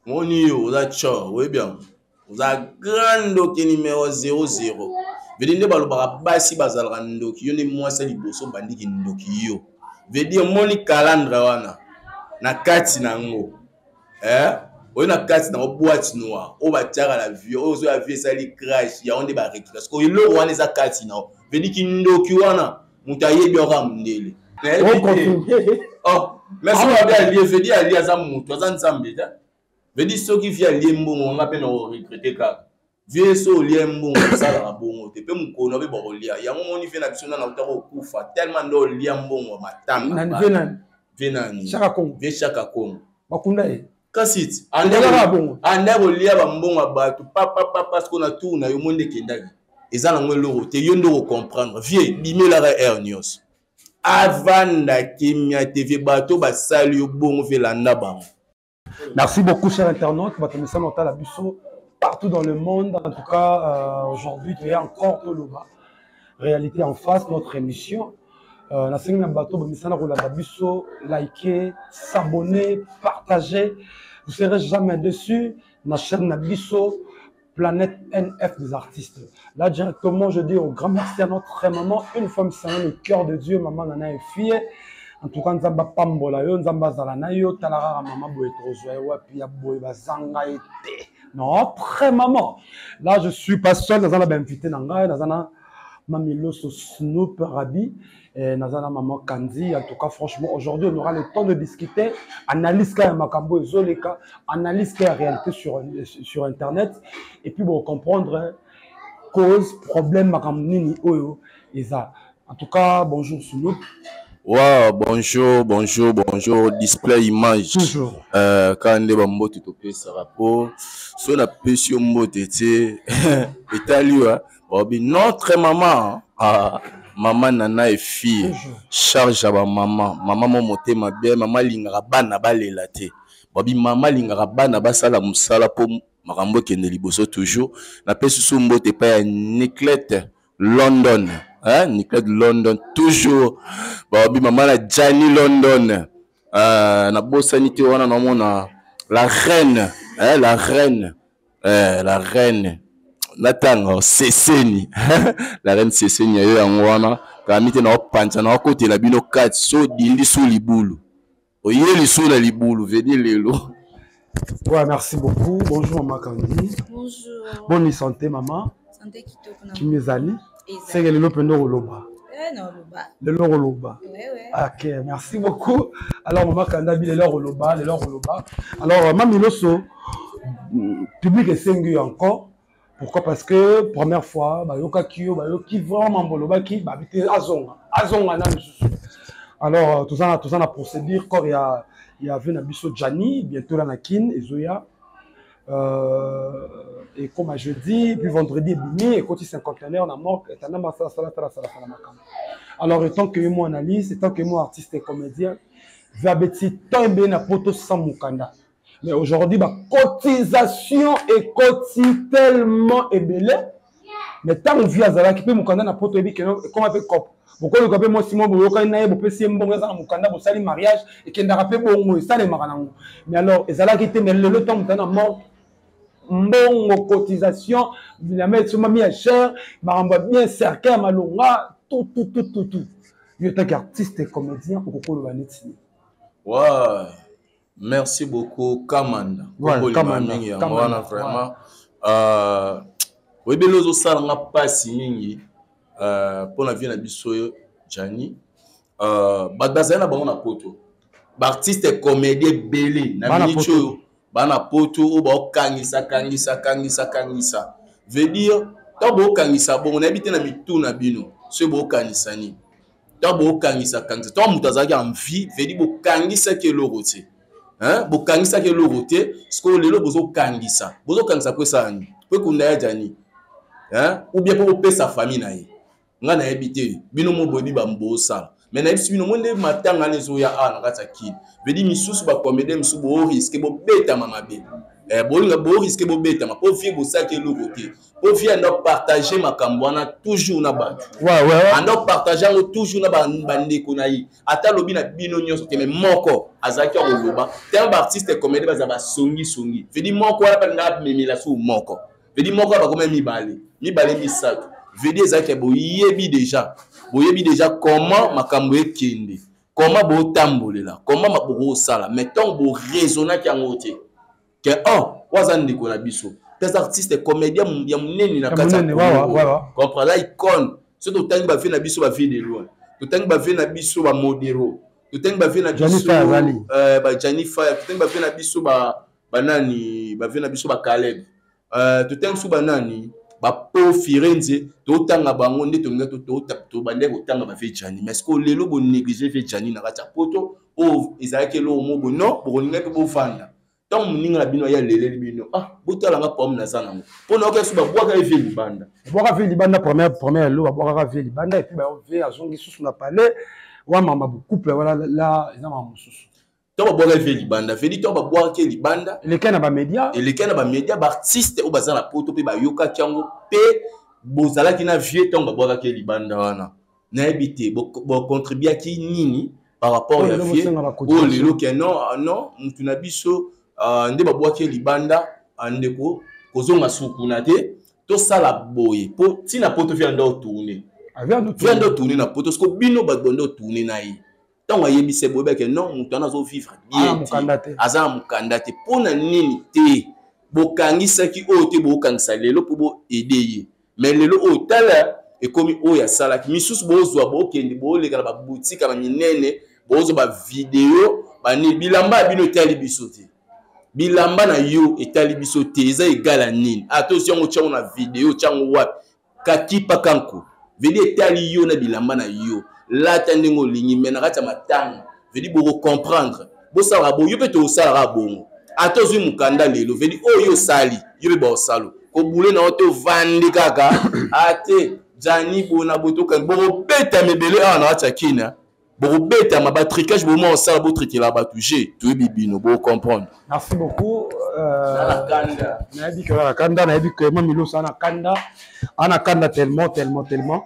Moni yo oza tshor, oyebi yango. Oza grand ndoki numero 00. Vedi nde balobaka basi bazalaka ndoki, yo nde mwasi ya liboso obandi kindoki yo. Vedi omoni calandre wana na kati na yango. Eh? Oyo na kati na yango boîte noire oyo batiaka na vie, oyo ozo ya vie esali crash, yango nde ba récupère. Parce que eloko wana eza kati na yo. Vedi kindoki wana moto ayebi yango kaka mondele. Nayebi te. Oh, mais soki abi alie, vedi alie aza moto, aza nzambe te. Vedi soki vie alie mbongo nga mpe na koregrete kaka. Vie so olie mbongo osalaka bongo te mpe mokolo mpe bakolia yango moni vie na biso nana uta kokufa tellement nde olia mbongo ya matanga. Vie nani? Vie nani? Chaka Kongo. Vie Chaka Kongo. Bakunda ye. Kasi ti anda kolia bambongo ya bato papapapa siko na tour na yo mo nde ekendaki eza nango eloko te yo nde okocomprendre vie bimelaka heure nyonso avanda kimia te vie bato basali yo bongo vie landa bango. Merci beaucoup, chers internautes. Bato Otala Biso, partout dans le monde. En tout cas, aujourd'hui, tu es encore Toloba. Réalité en face, notre émission. Nasengi na bato bamisana kolanda biso, liker, s'abonner, partager. Vous serez jamais déçus. Na chaîne na biso, Planète NF des artistes. Là, directement, je dis au grand merci à notre maman, une femme selon le cœur de Dieu, maman Nana est fille. En tout cas, Nzamba pambola yo, Nzamba zala na yo, talara maman boye trozwa wapi ya boye bazanga été. Notre maman. Là, je suis pas seul, naza na invité na ngai, naza na Mami Loso Snoop Rabi, et naza na maman Kandi. En tout cas, franchement, aujourd'hui, on aura le temps de discuter, analyse ka ya makambo ezoleka, analyse ka ya réalité sur internet, et puis bon, comprendre cause, problème, makambo nini oyo eza. En tout cas, bonjour Snoop. Wow, bonjour, bonjour, bonjour. Display image. Toujours. Quand nde ba mbote topesaka po so na pesi yo mbote te etali yo babi notre maman, ah, maman Nana et fille. Toujours. Charge ya ba maman, maman mo motema bien, maman alingaka bana balela te. Babi maman alingaka bana basala mosala po makambo ekende liboso toujours. Na pesi so mbote epai ya Niclette London, hein, Niclette London toujours. Babi maman na Gianni London. Nabosani te wana namona la reine, hein, la reine, la reine natanga Seseni. La reine Seseni ya yo yango wana kami te na opanza na okotela bino kati so dindi so libulu oye liso na libulu vedi lelo. Ouais, merci beaucoup. Bonjour maman Kandi. Bonjour. Bonne santé maman. Santé kitoko na. Kimezali. C'est que lelo pendo koloba. Eh non loba. Lelo koloba. Ouais ouais. OK, merci beaucoup. Alors maman Kandi lelo koloba, lelo koloba. Alors Mami Loso, public esengi encore. Pourquoi? Parce que première fois, ba yokaki yo, ba yoki vraiment bolobaki, ba bité azonga, azonga na lisusu. Alors tout ça na procédure corps il y avait na biso Gianni bientôt là na Kin ezoya. Et comme à jeudi, puis vendredi ebimi, et côté cinquantenaire na mort, et na masala sala sala sala sala makambo. Alors étant que moi analyste, étant que moi artiste et comédien, va beti tant bien na poto sans mukanda. Mais aujourd'hui, bah, cotisation et coti tellement ebele. Mais tant que via zala qui peut mukanda na poto ebi keno comment peut cop. Boko luka pe mwasi mo boyoka na ye bopesi ye mbongo eza na mukanda bosali mariage ekendaka pe bongo esalemaka nango. Mais alors ezalaki te, mais lelo ntango moto na mort mbongo cotisation bilamba esomami ya cher, makambo ya bien cercueil ya malonga, tout tout tout tout tout. Yo taki artiste et comédien okokoloba neti nini? Ouais. Merci beaucoup Kamanda. Ouais, Kombo Kamanda, mingi yango Kamanda, wana vraiment. Oyebeli ozosala nga pasi mingi mpona vie na biso oyo Gianni. Bato bazali na bango na poto. Ba artiste comédien ebele na Bana minute poto. oyo bana poto oyo baokangisa kangisa kangisa kangisa. Veut dire ntango bookangisa bongo nayebi te na mitu na bino soki bookangisa nini. Ntango bookangisa kangisa ntango moto azalaki en vie, veut dire bokangisaki eloko te. Hein? Bokangisaki eloko te, sikoyo lelo bozokangisa. Bozokangisa po esala nini? Po ekunda ya Gianni. Hein? Ou bien po bopesa famille na ye. Nga nayebi te, bino mo boyebi ba bosala. Mais nayebisi bino, mo nde matanga wana ezoya awa na kati ya Kini, vedi misusu bacomédien misusu borisquer bobetama mabe. Bolinga borisquer bobetama mpo vie bosalaki eloko te, mpo vie anda partage makambo wana toujours na bato, anda partage yango toujours na bandeko na ye. Ata alobi na bino nyonso te, mais moko azalaki ya koloba te. Baartiste comédien baza basongisongi, vedi moko wana balinga amemela su moko, vedi moko bakoma mibale, mibale, misato. Vedi ezalaki boyebi déjà, boyebi déjà comment makambo ekende, comment botambolela, comment bokosala. Mais ntango boraisonnaki yango te ke oh, oyo aza ndeko na biso mpe aza artiste comédien ya monene na kati ya comprendre la icône. Soki totangi bavie na biso, bavie de loin, totangi bavie na biso, bamodero, totangi bavie na biso, bajani Fire, totangi bavie na biso, banani, bavie na biso, bakaleb, totangi biso, banani, bapo Firenze, totanga bango nde tolinga tobandaki kotanga bavie Jani. Mais ce lelo bonéglige vie Jani na kati ya Poto oyo ezalaki eloko moko boye. Non, bokolinga mpe bovanda. Ntango moninga na bino aya leleli bino: "Ah, botalanga problème naza nango." Mpo na oka so babwaka ye vie libanda. Babwaka vie libanda, première elo babwakaka vie libanda, et puis vie azongi susu na palais wa mama couple wana la eza mama mosusu. Ntango babwaka vie libanda, vedi ntango babwakaki ye libanda, eleki na bamédia. Eleki na bamédia, baartiste oyo baza na Poto mpe bayokaki yango mpe bozalaki na vie. Ntango babwakaki ye libanda wana, nayebi te bocontribuaki nini par rapport ya vie oyo lelo ke non, non, mutu na biso nde babwaki ye libanda. Ndeko, kozonga sukuna te, tosala boye mpo ntina Poto vi anda otourne, vi anda otourne na Poto. Siko bino bato banda otourne na ye, ntango ayebisa boyebake non, moto wana azovivre bien te, aza na mokanda te. Mpo na nini te bokangisaki oyo te? Bokangisa lelo mpo boaider ye, mais lelo oyo tala ekomi oyo asalaki. Misusu bozwa, bokende, boleka na baboutique ya minene, bozwa bavideo, banini, bilamba ya bino etali biso te. Bilamba na yo etali biso te, eza egala nini? Ata ozwi yango, tiango na video, tiango wapi, kakipa kanko, vedi etali yo na bilamba na yo, lata ndenge olingi. Mais na kati ya matanga, vedi bokocomprendre, bosalaka bo yo mpe tokosalaka bongo. Ata ozwi mokanda lelo, vedi oyo osali yo mpe baosalo kobule na yo te, ovandi kaka ate Jani bona boye, tokani bokobetama ebele awa na kati ya Kina, bokobetama batricage, boma osala, botrikela bato je toyebi bino, bocomprendre. Merci beaucoup. Nayebi ke na kanda, nayebi ke ma Milosa ana kanda, ana kanda tellement, tellement, tellement.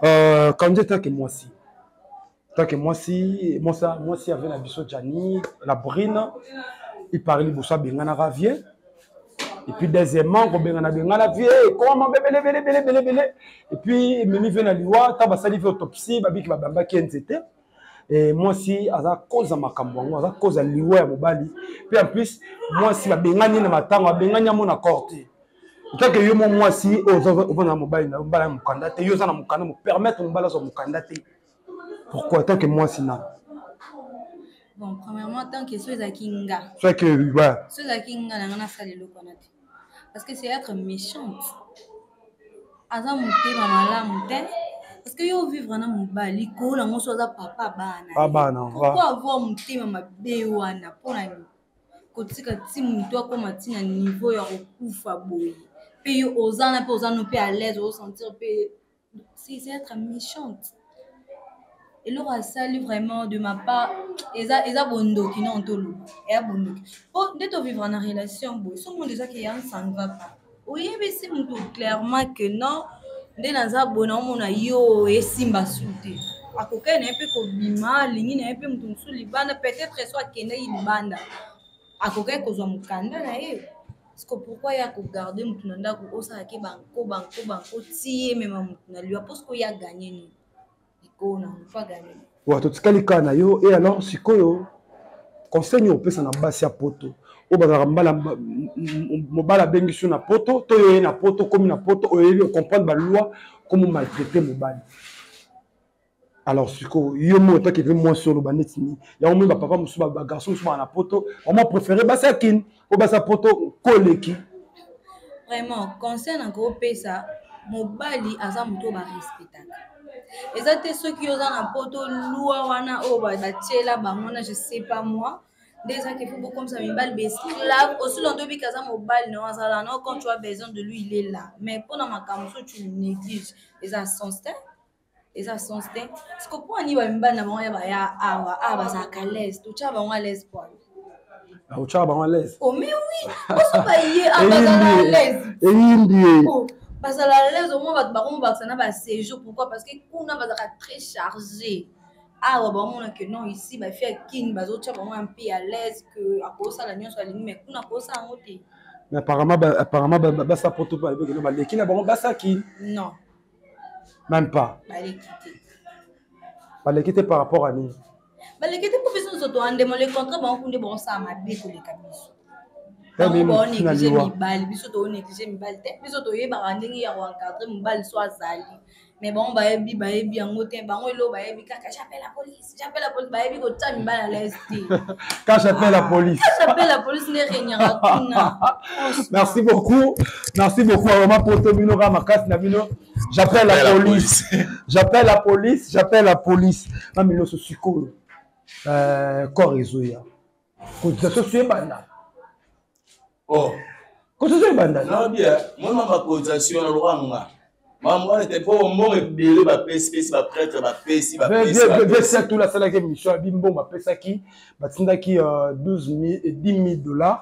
Quand tant que mwasi, tant que mwasi, mwasi avait na biso Jani la Brine, il parlait liboso abenganaka vie, et puis deuxièmement kobengana bengana vie ekoma mabe ebele ebele ebele ebele ebele, et puis ememi vie na liwa. Ta basali vie autopsie, babiki babambaki ye nzete. Mwasi aza koza makambo yango, aza koza liwa ya mobali. Mpe en plus mwasi babengani na matango, abengani yango na corps te. Otake yo mo mwasi oyo ovanda na mobali na mobali ya mokanda te, yo oza na mokanda, mopermettre mobali azwa mokanda te, pourquoi, tant que mwasi na? Bon, premièrement, tant que so ezalaki nga, soki ouais. So ezalaki nga na nga, nasala eloko wana te, parce que c'est être méchante, aza motema malamu te, parce que yo ovivre na mobali likolo nango, so aza papa bana. Bana. Pourquoi avoir motema mabe wana? Mpona nini kotika ti motu akóma ntina niveau ya kokufa boye, mpe yo oza na mpe oza no mpe à l'aise, ozosentir mpe c'est être méchante? Eloko asali vraiment, de ma part, eza bondoki. Non, toloba eya bondoki, po nde tovivre na relation boye, so monde ezaki ya ça ne va pas, oyebisi motu clairement que non, nde naza boye, naomona yo esimba su te. Akokaki na ye mpe kobima, alingi na ye mpe motu mosusu libanda, peut-être so akendaki libanda akokaki kozwa mokanda na ye. Parce que pourquoi ya kogarder motu na ndako, osalaki banko banko banko ti emema motu na liwa? Parce que oyo aganye nini likolo na motu aganye? Wa totikali kaka na yo. E alors sikoyo, conseil nini opesa na basi ya Poto oyo bazalaka mbala mobali abengisi yo na Poto, to yo ye na Poto, komi na Poto, oyebi ocomprendre baloi, komo maltraité mobali? Alors sikoyo yo moko otaki mpe mwasi, oloba neti nini yango? Moi bapapa mosusu, bagarçon mosusu baa na Poto, vraiment préféré basi ya Kini mpo basi ya Poto koleki. Vraiment, conseil na kopesa, mobali aza moto oyo barespectaka. Eza te soki oza na Poto, loi wana oyo batiela bango na je sais pas moi, nde ezaki faut bokomisa mibali baesclave. Aussi longtemps obiki aza mobali na yo, azala na quand tu as besoin de lui, il est là. Mais mpona makambo so tu le néglige, eza sens te. Eza sens te. Siko mpo ani bamibali na bango ya baya awa awa bazalaka à l'aise, totya bango à l'aise po ani? Otyaka bango à l'aise? Oh mais oui, boso baye awa bazala à l'aise. Eyindi ye. Oh, bazala à l'aise, au moins bato bakomobakisa na baséjour. Pourquoi? Parce que kuna bazalaka très chargé. Awa baomona que non, ici bafille ya Kini bazotya bango un peu à l'aise, que akosala nyonso alingi, mais kuna akosala yango te. Mais apparemment basa poto mpe baleki na bango basaki. Non. Même pas. Baleki te. Baleki te par rapport à nini? Baleki te mpo biso nyonso toandemo le contraire, bango kunde baosala mabe koleka biso. Bango baonéglige mibali, biso toonéglige mibali te. Biso toyebaka ndenge ya koencadre mobali so azali, mais bango bayebi yango te. Bango eloko bayebi kaka j'appelle la police, j'appelle la police. Bayebi kotia mibali à l'aise te. Quand j'appelle la police. Quand j'appelle la police nde régnera kuna. Merci beaucoup, merci beaucoup. Mama poto, bino kaka makasi na bino. J'appelle la police, j'appelle la police, j'appelle la police. Mami Loso, sikoyo corps ezoya, cotisation so ebanda. Oh. Cotisation ebanda. Non, bien mona bacotisation na lokanga makambo wana te, mpo mbongo ebele bapesi pesi, baprêtre bapesi. Bapesi tula asalaki émission abi mbongo bapesaki, batindaki 10 000 $.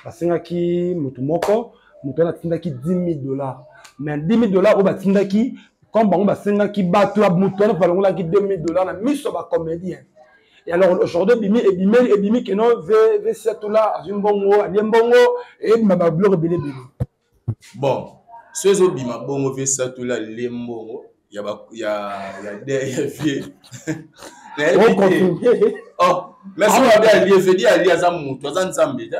Basengaki motu moko, moto wana atindaki 10 000 $, mais 10 000 $ oyo batindaki, comme bango basengaki bato ya moto wana, balongolaki 2 000 $ na miso ya bacomédien. Et alors aujourd'hui ebimi, ebimi, ebimi keno v7 tula azwi mbongo, alie mbongo, ebima babiloko ebele ebele. Bon, so ezobima bongo, v7 tula alie mbongo ya ba ya de ya vie, nayebi te. Oh, mais soki abi alie, vedi alie, aza motu, aza Nzambe te.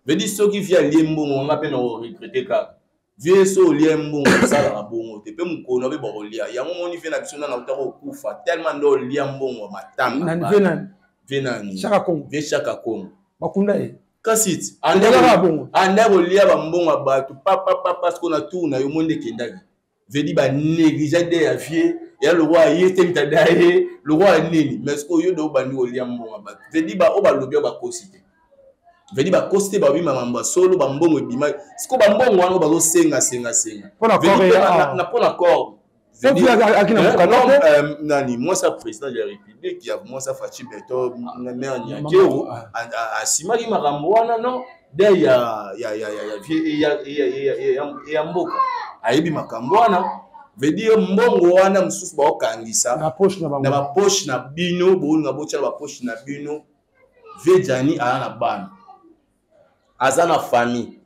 Vedi soki vie alie mbongo, nga mpe na koregretter kaka. Vie so olia mbongo, osalaka bongo te, mpe mokolo mpe bakolia yango. Moni vie na biso nana ota kokufa tellement nde olia mbongo ya matanga. Vie nani? Vie nani? Chaka Congo. Vie Chaka Congo. Bakunda ye. Kasi ti Ezalaka bongo. Anda kolia bambongo ya bato papapapa. Siko na tour na yo, mo nde ekendaki, vedi banéglige de ya vie ya lokwa ye te, mitada ye lokwa nini. Mais sikoyo yo de obandi kolia mbongo ya bato, vedi oyo balobi oyo bakosi te, vedi bakosi te, babima mambo ya solo, bambongo ebima. Sikoyo bambongo wana oyo bazosenga senga senga Mpona corps ya na mpona corps. Po vie aki na mokanda te. Nani, mwasi ya président de la République, ya mwasi ya Fatshi Béton, mère Nyakeru asimaki makambo wana. Non, de ya vie ya mboka ayebi makambo wana, veut dire mbongo wana mosusu baokangisa na poche na bango. Na bapoche na bino, bolinga botya na bapoche na bino. Vie Jani aza na bana, aza na famille,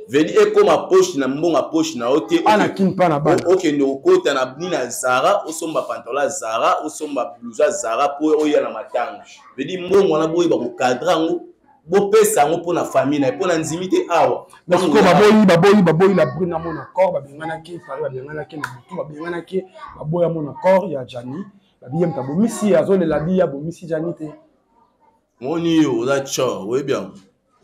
vedi ekóma poche na mbongo ya poche na yo te. Ana kini mpa na bana. Okende okota na nini na Zara, osomba pantalon ya Zara, osomba blouse ya Zara mpo oya na matanga. Vedi mbongo wana boyeba kocadrer yango, bopesa yango mpo na famille na ye, mpo na ndimi te awa. Mais sikoyo baboyi la brune na mona corps, babenganaki Paris, babenganaki na butu, babenganaki, baboya mona corps ya Jani. Babi ye moto abomisi, azolela bi abomisi Jani te. Moni yo oza tsor, oyebi yango,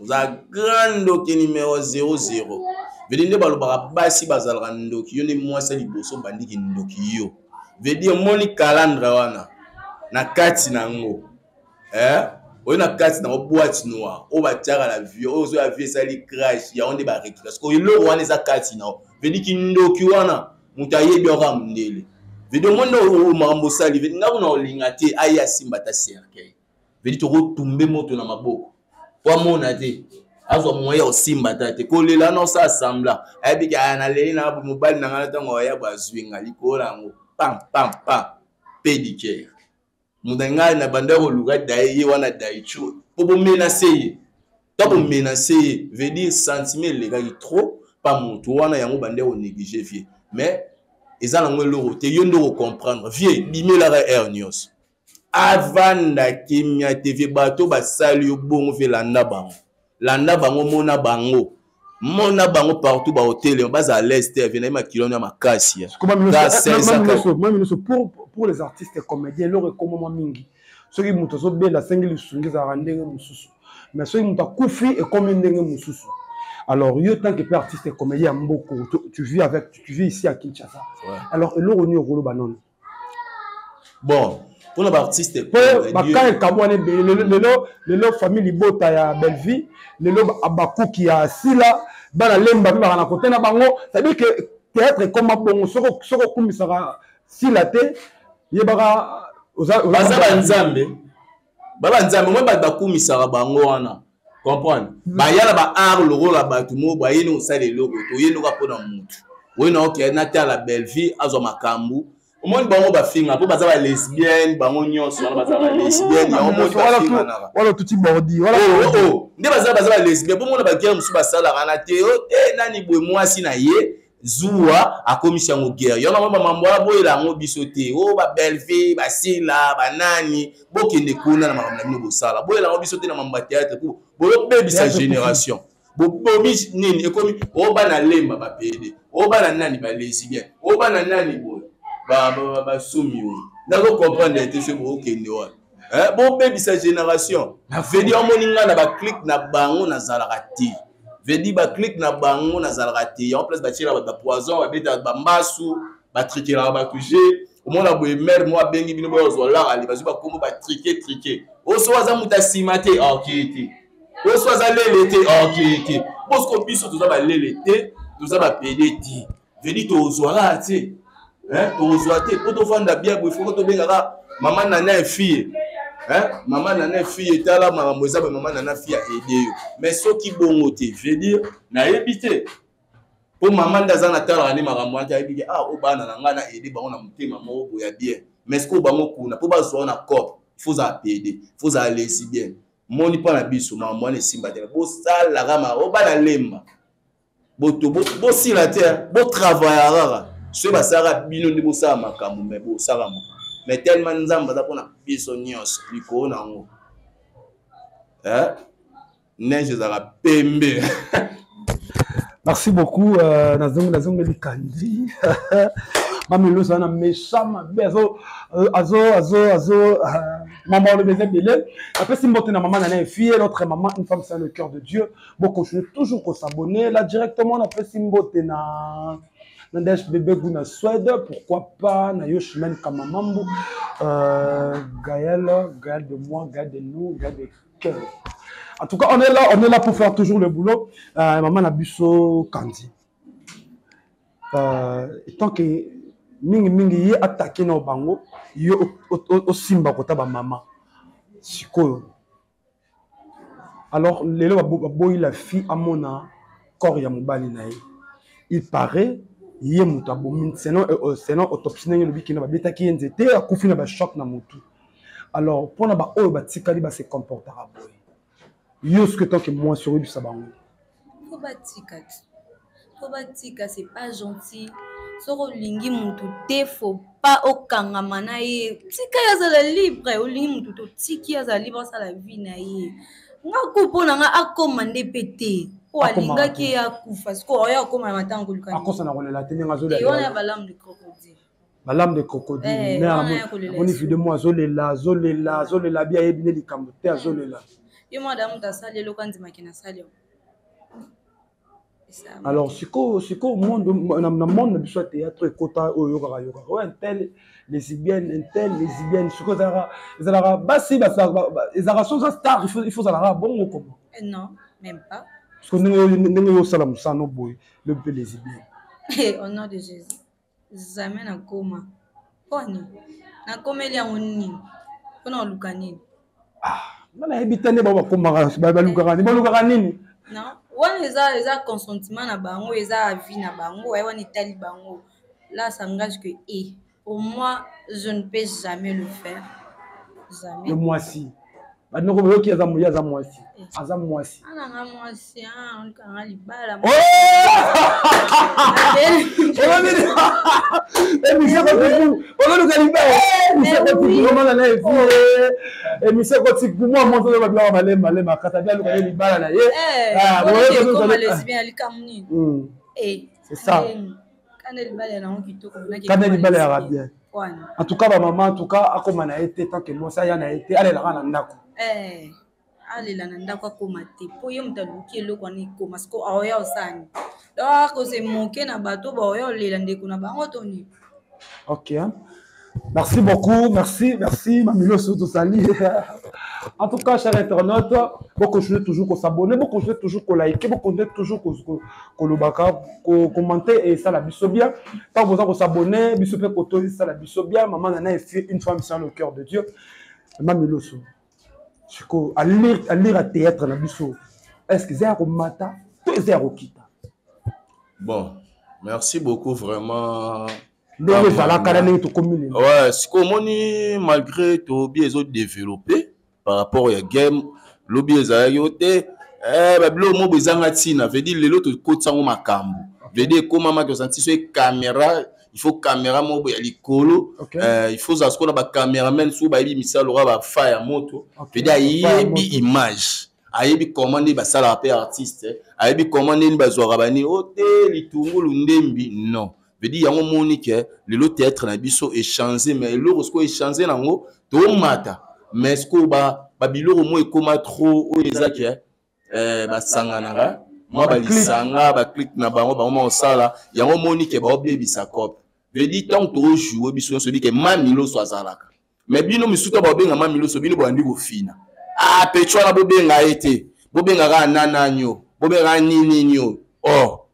oza grand ndoki numéro 00. Vedi nde balobaka basi bazalaka ndoki, yo nde mwasi ya liboso bandiki ndoki yo. Vedi omoni calandre wana na kati na yango, eh? Oyo na kati nango boîte noire oyo batiaka na vie oyo ozoya vie esali crash, yango nde barécupère. Parce que eloko wana eza kati na yo, vedi kindoki wana moto ayebi yango kaka mondele. Vedi omoni nde makambo osali, vedi nga kuna olinga te aye asimba ata cercueil. Vedi tokotumbe moto na maboko po amona te, azwa moyen ya kosimba ta te. Kolela wana osala semblant, ayebi ke aya naleli na mobali na ngai na ntango aya bazwi nga likolo na yango pam pam pam pédicare. Moto na ngai na banda koluka daye ye wana daicho mpo bomenase ye, to bomenase ye, veut dire sentiment elekaki trop pa moto wana, yango bande konéglige vie. Mais eza nango eloko te, yo nde okocomprendre. Vie bimelaka heure nyonso, avanda kimia te. Vie bato basali yo bongo, vie landa bango, landa bango, mona bango, mona bango partout bahotel, bazala l'aise te. Vie na ye makilo ya makasi ya. Nyonso pour les artistes comédiens, eloko ekomama mingi, soki moto azobela asengi lisungi, ezalaka ndenge mosusu, mais soki moto akufi ekomi ndenge mosusu. Alors yo, tant que pe artiste comédien ya mboko, tu vis avec, tu vis ici à Kinshasa. Ouais. Alors eloko nini okoloba nono? Bon, mpona baartiste po baka ekabwana ebele lelo. Lelo famille libota ya Bellevie, lelo bakuki ya Sila, bana Lemba mpe baka na kote na bango. C'est-à-dire que théâtre ekoma bongo, soki okumisaka Sila te. Yebaka baza banzambe, ba banzambe moi bato bakumisaka bango wana, comprendre? Baya na ba art lokola bato moko bayeni kosala eloko te, oyeni oka mpona motu oye na oke natala Bellevie azwa makambo. Omoni bango bafinga mpo baza balesbienne, bango nyonso wana baza balesbienne. Yango moni bafinganaka. Wala tuti bordi wala. Oh, oh, nde baza balesbienne mpo mona baguerre mosusu basalaka na te o te nani boye mwasi na ye zuwa akomisi yango guerre. Yango nango bamambo wana boyela yango biso te. O baBellevie, basila banani, bokende kuna na makambo na bino bosala, boyela yango biso te na mambo ya théâtre po boyobebisa génération. Bobomi nini ekomi o bana lemba bapede, o bana nani balesbienne, o bana nani boye basumi oyo nazo comprendre te. Soki bookende wana, bobebisa génération vedi. Omoni ngai na baclique na bango nazalaka te, vedi baclique na bango nazalaka te. Yango place batiela bato bapoison, babetaka bambasu, batrikelaka bato je omona boye mare mo abengi bino boyozwa larali, bazwi bakombo batrike trike. Oso aza moto asima te, ok te. Oso aza lele te, ok te. Bosiko biso toza balele te, toza bapede te, vedi tozwaka te, tozwa te mpo tovanda bien boye. Foko tobengaka mama nana ya fille, mama nana ya fille, etala makambo eza boye, mama nana fille aide yo. Mais soki bongo te, veut dire nayebi te mpo mama nde aza na talaka nde makambo wana te. Ayebi ke ah, o bana na ngai na aide bango na motema moko boya bien. Mais sikoyo bango kuna mpo bazwa na cope, faut ozala pede, faut ozala lesbienne. Moni mpo na biso makambo wana esimba te. Bosalaka ma o bana lemba boto bosila te, botravailla kaka. Soki basalaka bino nde bosala makambo, me bosala makambo, mais tellement Nzambe aza mpona biso nyonso likolo na yango, neige ezalaka pembe. Merci beaucoup. Nazongeli kandi Mamiloso wana méchant mabe azo azo azo azo mama olobi eza ebele. Napesi mbote na mama nana efie, l'autre maman, une femme sans le cœur de Dieu. Bocontinue toujours kosabonner là directement. Napesi mbote na Nandesh Bébé Gou na Suède, pourquoi pas na Yoshimène Kamamambu, Gaël, Gaël de moi, Gaël de nous, Gaël de cœur. En tout cas, on est là pour faire toujours le boulot. Maman Nabiso Kandi. Tant que mingi mingi ye attaqué na bango, yo osimba kota ba mama. Sikoyo. Alors lelo baboyi la fille amona corps ya mobali na ye. Il paraît ye moto abomi selon autopsie ndenge elobi kino babetaki ye nzete, akufi na bachoc na motu. Alors mpona baoyo batikali base comportaka boye, yo soki tant que mwasi oyebisa bango? Faut batika te, faut batika, c'est pas gentil. Soki olingi motu te, faut pas okangama na ye, tika ye azala libre. Olingi motu te, otiki ye azala libre, asala vie na ye. Nga ku mpo na nga akóma nde mpe te po alingaki ye akufa. Sikoyo oyo akóma na matango koluka akosa na kolela te ndenge azolela. Wana ya balamu de crocodile. Balame de crocodile, amoni video mo azolela, azolela, azolela bi ayebi nde likambo te, azolela. Ye mwana moto asali eloko andimaki nasali yango. Alors sikoyo monde na monde na biso ya théâtre ekota oyo oyokaka yokaka oyo intel lesbienne, intel lesbienne. Sikoyo ezalaka basi ezalaka so oza star, il faut ozalaka bongo koma? Non, même pas. Parce que ndenge oyo osala mosala no boye, lobi mpe lesbienne? Au nom de Jésus, jamais nakoma. Mponi nakomeli yango nini? Mpona koluka nini? Nga nayebi te nde bao bakomaka, balukaka nini, balukaka nini? Non, wana eza consentement na bango, eza avis na bango aye wana etali bango. Là, ça engage que et pour moi, je ne peux jamais le faire, jamais. Le mwasi bandeko boyoki, aza moye, aza mwasi, aza mwasi. Ananga mwasi olukanga libala. Émission oluka libala, émission kotikomana na evi, émission kotiku mwa moto oyo babilaka malema malema akata bi aluka ye libala na ye. C'est ça. Kana libala yango kitoko. Kana libala yaka bien. En tout cas bamama, en tout cas akóma na ye te tant que mwasi aya na ye te, alelaka na ndako. Alela na ndako, akóma te mpo ye moto aluki eloko wana ekóma. Siko aoya osani, donc akose moke na bato baoya olela ndeko na bango to nini? Ok, merci beaucoup, merci, merci Mamiloso, tosali. En tout cas, chers internautes, vous continuez toujours à s'abonner, vous continuez toujours à liker, vous continuez toujours à commenter et ça la biso bien. Pas besoin de s'abonner, biso pe koto ça la biso bien. Maman Nana est une femme sans le cœur de Dieu. Mami Loso. Siko à lire à lire à théâtre na biso. Est-ce que c'est mata to c'est kita? Bon, merci beaucoup vraiment. Ndenge ezalaka na ndenge tokomi lelo. Ouais, sikoyo omoni, malgré tobi ezodéveloppe par rapport ya game, lobi ezalaki yo te, babiloko moko ezanga ntina. Veut dire lelo tokotisa yango makambo, veut dire ekomamaki osanti so caméra, il faut caméra moko ya likolo. Il faut ozala sikoyo na bacameraman soki bayebi misala lokola bafa ya moto. Veut dire ayebi image, ayebi comment nde basalaka mpe artiste, ayebi comment ndeni bazwaka bani o te litungulu ndembi. Non, veut dire yango moni ke lelo théâtre na biso échange, mais eloko sikoyo échange nango tomata, mais sikoyo babiloko mo ekóma trop oyo eza ke basanganaka mwa balisanga, baclique na bango, bango ma kosala yango. Moni ke baobebisa cope. Veut dire ntango tojoue biso nyonso yebi ke Mami Loso azalaka, mais bino misusu to baobenga Mami Loso, bino boyandi kofina. Ah, pecho wana bobenga ye te, bobengaka nanani, bobengaka ninini. Or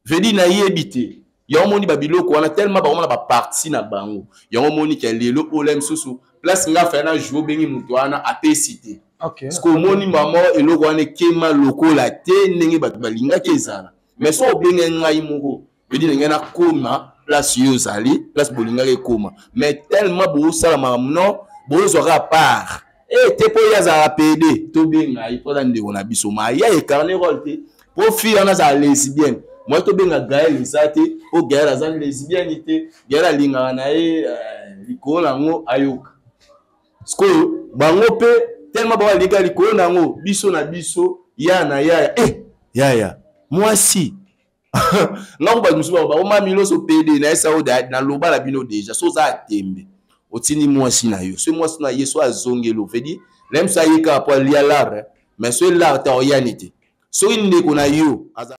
veut dire nayebi te, yango moni babiloko wana tellement bakomona baparti na bango. Yango moni ke lelo oyo mosusu place nga faya na joue, obengi moto wana apesi te. Parce que omoni mama eloko wana ekema lokola te ndenge bato balingaki ezala. Mais so obenge ngai moko, veut dire ndenge nakóma place yo ozali, place bolingaki ekóma, mais tellement bozosala makambo non, bozwaka part e te mpo ye azalaka pede, tobenga ye mpo aza ndeko na biso, ma ye incarne rôle te. Mpo fille wana azala lesbienne, moi tobenga Gael eza te, mpo Gael aza lesbienne te. Gael alingaka na ye likolo nango ayoka. Sikoyo bango mpe tellement bango alingaka likolo nango, biso na biso ya na yaya yaya mwasi nga ko bato mosusu bakoma Miloso pede nayesa oyo naloba na bino déjà. So oza atembe, otindi mwasi na yo, so mwasi na ye so azongeli, veut dire na ye mosu aye kaka po alia lare, mais so elare te, oyani te. Soki ndeko na yo